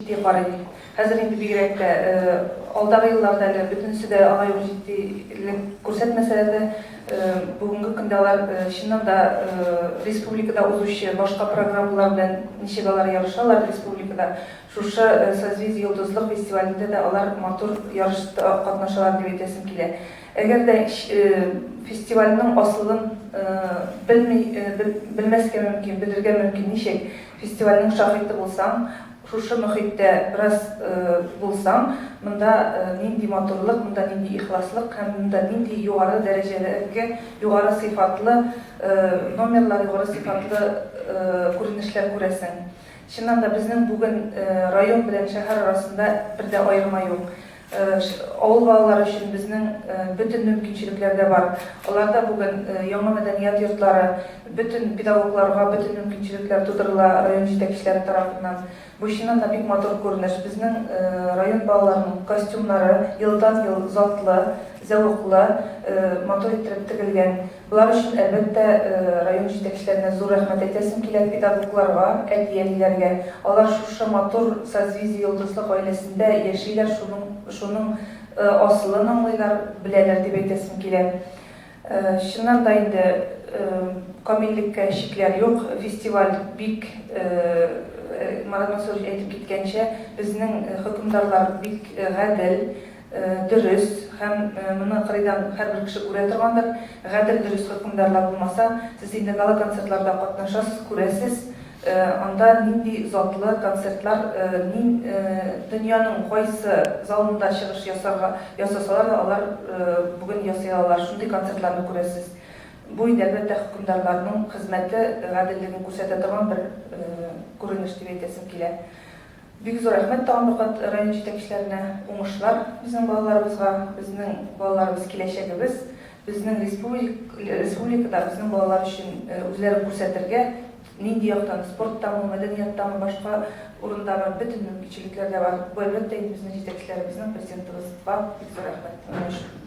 Җитди карый. Хәзер инде бигрәк тә, алдагы елларда әле бөтенесе дә алай ук җитдилек күрсәтмәсәләр дә, бүгенге көндә алар чыннан да республикада узучы башка программалар белән ничек алар ярышалар республикада, шушы Созвездие-Йолдызлык фестивалендә дә алар матур ярышта катнашалар дип әйтәсем килә. Әгәр дә фестивальнең асылын белми, белмәскә мөмкин, белергә мөмкин ничек? Фестивальнең шаһиты булсаң, шушы мохиттә бераз булсаң, монда нинди матурлык, монда нинди ихласлык һәм монда нинди югары дәрәҗәдәге, югары сыйфатлы номерлар, югары сыйфатлы күренешләр күрәсең. Чыннан да, безнең бүген район белән шәһәр арасында бер дә аерма юк. Авыл балалары өчен безнең бөтен мөмкинчелекләр дә бар. Аларда бүген яңа мәдәният йортлары, бөтен педагогларга бөтен мөмкинчелекләр тудырыла район җитәкчеләре тарафыннан. Бу чыннан да бик матур күренеш. Безнең район балаларының костюмнары елдан-ел затлы, зәвыклы, матур иттереп тегелгән. Болар өчен, әлбәттә, район җитәкчеләренә зур рәхмәт әйтәсем килә, педагогларга, әти-әниләргә. Алар шушы матур Созвездие-Йолдызлык гаиләсендә яшиләр, шуның шуның асылын аңлыйлар, беләләр дип әйтәсем килә. Чыннан да инде камиллеккә чикләр юк. Фестиваль бик, Марат Мансурович әйтеп киткәнчә, безнең хөкемдарлар бик гадел, Дөрес, һәм моны кырыйдан һәрбер кеше күрә торгандыр, гадел, дөрес хөкемдарлар булмаса, сез инде гала-концертларда катнашасыз, күрәсез, анда нинди затлы концертлар, нин дөньяның кайсы залында чыгыш ясарга ясасалар да, алар бүген ясый алалар, шундый концертларны күрәсез. Бу инде, әлбәттә, хөкемдарларның хезмәте гаделлеген күрсәтә торган бер күренеш дип әйтәсем килә. Бик зур рәхмәт тагын бер кат район җитәкчеләренә. Уңышлар безнең балаларыбызга. Безнең балаларыбыз киләчәгебез. Безнең республикада безнең балалар өчен үзләрен күрсәтергә, нинди яктан, спорттамы, мәдәнияттамы, башка урындамы, бөтен мөмкинчелекләр дә бар. Бу, әлбәттә инде, безнең җитәкчеләребезнең, президентыбызга бик зур рәхмәт моның өчен.